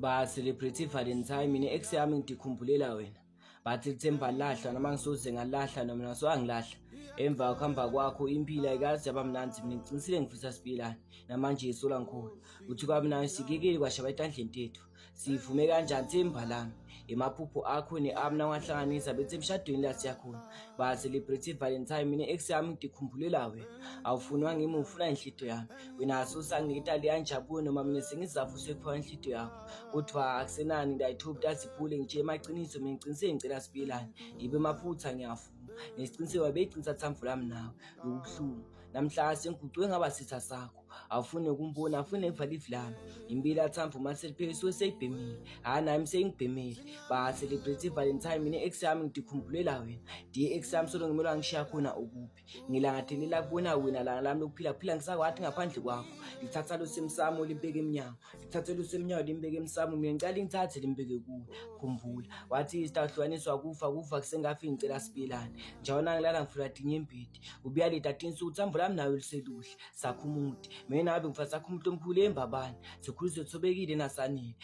Ba celebrate Valentine mina ex yami ngidikhumbhulela wena. Bathi lithemba lahla noma ngisoze ngalahla noma naso angilahla. Emva kuhamba kwakho impilo ayikaze yaba mnandi mina ngiqinisile ngifisa sipilane. Namanje isola ngikhona. Uthi kwami nayo sikekile kwashaba etandleni tethu. Sivume kanjani themba lami? Emaphupho akho ne-ami nawahlanganisa bethi emshadweni la siyakhona. Ba celebrate Valentine mina ex yami ngidikhumbhulela wena. Awufunwa ngimi ufuna inhlito yami. Wena asusanginiketa leya njabulo noma mina sengizavuswe kuthiwa inhlito yakho. Kuthiwa akusenani ndayithuba utazibhule ngitshe emaqiniso mina ngiqinisile ngicela sibuyelane. Yibe emaphutha ngiyavuma. Nesiqiniseko abeyiqinisa thamvu lami nawe. Lokubuhlungu. Namhla sengigucuke ngaba sitha sakho. Awufuni ukumbona, awufuni nekuvala ivi lami. Impilo yathamvu uma seliphele isuke seyibhemile. Hhayi nami seyingibhemile. Ba celebrate Valentine mina ex yami ngidikhumbhulela wena. Ndiye ex yami solo ngimele wangishiya khona ukuphi. Ngilangathelela kubona wena langa lami lokuphila kuphila ngisakwati ngaphandle kwakho. Ngithatha lusemsamo limbeke emnyango. Ngithathe lusemnyango limbeke emsamo mina ngicela ingithathe limbeke kuwe. Khumbula wathi sitahlukaniswa kufa kufa kusengafi ngicela sibuyelane. Njalo nangilala ngifula tinyembeti. Ubuya leta tinsuku thambo lami nayo liseluhle. Sakha umuti. Mina nawe bengifuna sakha umuntu omkhulu embabane. Sikhulu sethobekile nasanele.